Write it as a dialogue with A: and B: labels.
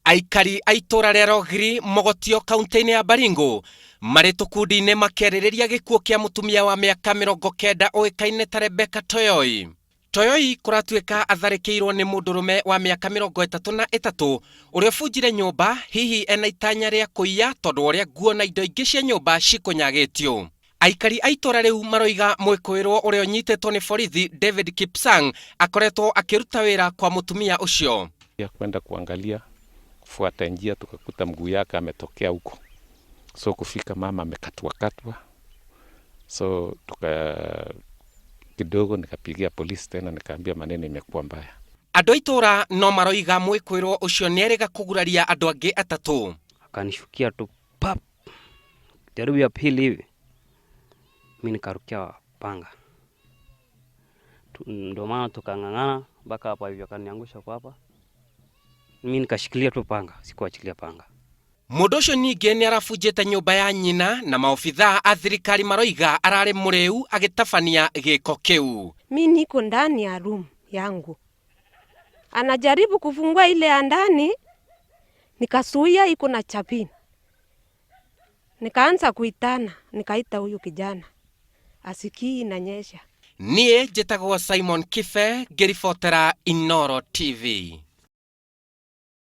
A: Aikari a itũra rĩa Rogiri, Mogotio, kaunti-inĩ ya Baringo marĩ tũkundi-inĩ makĩarĩrĩria gĩkuũ kĩa mũtumia wa mĩaka 90 ũĩkaine ta Rebecca Toyoi. Toyoi kũratuĩka atharĩkĩirwo nĩ mũndũrũme wa mĩaka 33 ũrĩa ũbunjire nyũmba hihi ena itanya rĩa kũiya tondũ wa ũrĩa nguo na indo ingĩ cia nyũmba cikũnyagĩtio. Aikari a itũra rĩu maroiga mwĩkũĩrwo ũrĩa ũnyitĩtwo nĩ borithi David Kipsang akoretwo akĩruta wĩra kwa mũtumia ũcio.
B: Ya kwenda kuangalia kufuata njia tukakuta mguu yake ametokea huko, so kufika mama amekatwa katwa, so tuka kidogo nikapigia polisi tena nikaambia maneno imekuwa mbaya.
A: Andũ a itũra no maroiga mwĩkũĩrwo ũcio nĩerĩga kũguraria andũ angĩ atatũ.
C: Akanishukia tu pap, jaribu ya pili hivi mi nikarukia panga, ndio maana tukang'ang'ana mpaka hapa hivyo, akaniangusha kwa hapa, mi nikashikilia tu panga, sikuachilia panga.
A: Mũndũ ũcio ningĩ nĩ arabunjĩte nyũmba ya nyina na maobithaa a thirikari maroiga ararĩ mũrĩu agĩtabania gĩko kĩu.
D: Mi niko ndani ya room yangu, anajaribu kufungua ile ya ndani, nikasuia iko na chapini, nikaanza kuitana, nikaita huyu kijana asikii inanyesha.
A: Niĩ njĩtagwo Simon Kibe ngĩribotera Inooro TV.